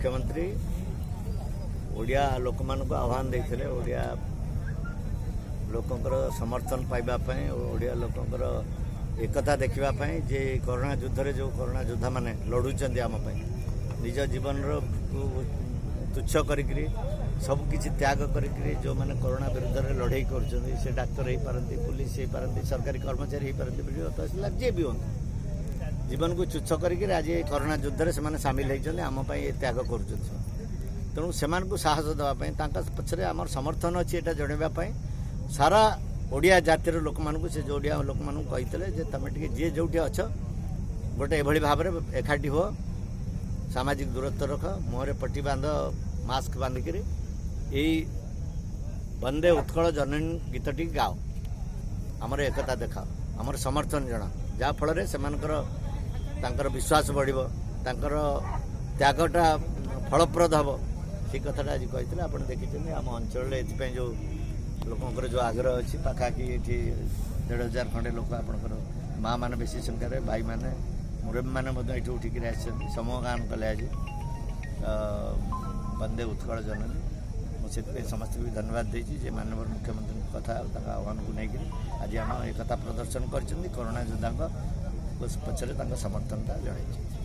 ମୁଖ୍ୟମନ୍ତ୍ରୀ ଓଡ଼ିଆ ଲୋକମାନଙ୍କୁ ଆହ୍ୱାନ ଦେଇଥିଲେ, ଓଡ଼ିଆ ଲୋକଙ୍କର ସମର୍ଥନ ପାଇବା ପାଇଁ, ଓଡ଼ିଆ ଲୋକଙ୍କର ଏକତା ଦେଖିବା ପାଇଁ ଯେ କରୋନା ଯୁଦ୍ଧରେ ଯେଉଁ କରୋନା ଯୋଦ୍ଧାମାନେ ଲଢ଼ୁଛନ୍ତି ଆମ ପାଇଁ, ନିଜ ଜୀବନର ତୁଚ୍ଛ କରିକିରି, ସବୁକିଛି ତ୍ୟାଗ କରିକିରି ଯେଉଁମାନେ କରୋନା ବିରୁଦ୍ଧରେ ଲଢ଼େଇ କରୁଛନ୍ତି, ସେ ଡାକ୍ତର ହେଇପାରନ୍ତି, ପୁଲିସ ହେଇପାରନ୍ତି, ସରକାରୀ କର୍ମଚାରୀ ହେଇପାରନ୍ତି, ବିଡ଼ିଓ, ତହସିଲଦାର, ଯିଏ ବି ହୁଅନ୍ତୁ, ଜୀବନକୁ ତୁଚ୍ଛ କରିକିରି ଆଜି ଏ କରୋନା ଯୁଦ୍ଧରେ ସେମାନେ ସାମିଲ ହେଇଛନ୍ତି, ଆମ ପାଇଁ ଏ ତ୍ୟାଗ କରୁଛନ୍ତି ସେମାନେ। ତେଣୁ ସେମାନଙ୍କୁ ସାହସ ଦେବା ପାଇଁ, ତାଙ୍କ ପଛରେ ଆମର ସମର୍ଥନ ଅଛି ଏଇଟା ଜଣାଇବା ପାଇଁ ସାରା ଓଡ଼ିଆ ଜାତିର ଲୋକମାନଙ୍କୁ ସେ ଯେଉଁ ଓଡ଼ିଆ ଲୋକମାନଙ୍କୁ କହିଥିଲେ ଯେ ତମେ ଟିକେ ଯିଏ ଯେଉଁଠି ଅଛ ଗୋଟେ ଏଭଳି ଭାବରେ ଏକାଠି ହୁଅ, ସାମାଜିକ ଦୂରତ୍ୱ ରଖ, ମୁହଁରେ ପଟି ବାନ୍ଧ, ମାସ୍କ ବାନ୍ଧିକିରି ଏଇ ବନ୍ଦେ ଉତ୍କଳ ଜନନୀ ଗୀତଟି ଗାଅ, ଆମର ଏକତା ଦେଖାଅ, ଆମର ସମର୍ଥନ ଜଣାଅ, ଯାହାଫଳରେ ସେମାନଙ୍କର ତାଙ୍କର ବିଶ୍ୱାସ ବଢ଼ିବ, ତାଙ୍କର ତ୍ୟାଗଟା ଫଳପ୍ରଦ ହେବ। ସେଇ କଥାଟା ଆଜି କହିଥିଲେ। ଆପଣ ଦେଖିଛନ୍ତି ଆମ ଅଞ୍ଚଳରେ ଏଥିପାଇଁ ଯେଉଁ ଲୋକଙ୍କର ଯେଉଁ ଆଗ୍ରହ ଅଛି, ପାଖାପାଖି ଏଠି 1500 ଖଣ୍ଡେ ଲୋକ, ଆପଣଙ୍କର ମା ମାନେ ବେଶୀ ସଂଖ୍ୟାରେ, ଭାଇମାନେ, ମୁରବୀମାନେ ମଧ୍ୟ ଏଠି ଉଠିକିରି ଆସିଛନ୍ତି, ସମୂହ ଗାନ କଲେ ଆଜି ବନ୍ଦେ ଉତ୍କଳ ଜନନୀ। ମୁଁ ସେଥିପାଇଁ ସମସ୍ତଙ୍କୁ ବି ଧନ୍ୟବାଦ ଦେଇଛି ଯେ ମାନ୍ୟବର ମୁଖ୍ୟମନ୍ତ୍ରୀଙ୍କ କଥା ଆଉ ତାଙ୍କ ଆହ୍ୱାନକୁ ନେଇକରି ଆଜି ଆମ ଏକତା ପ୍ରଦର୍ଶନ କରିଛନ୍ତି, କରୋନା ଯୋଦ୍ଧାଙ୍କ ପଛରେ ତାଙ୍କ ସମର୍ଥନଟା ଜଣାଇଛନ୍ତି।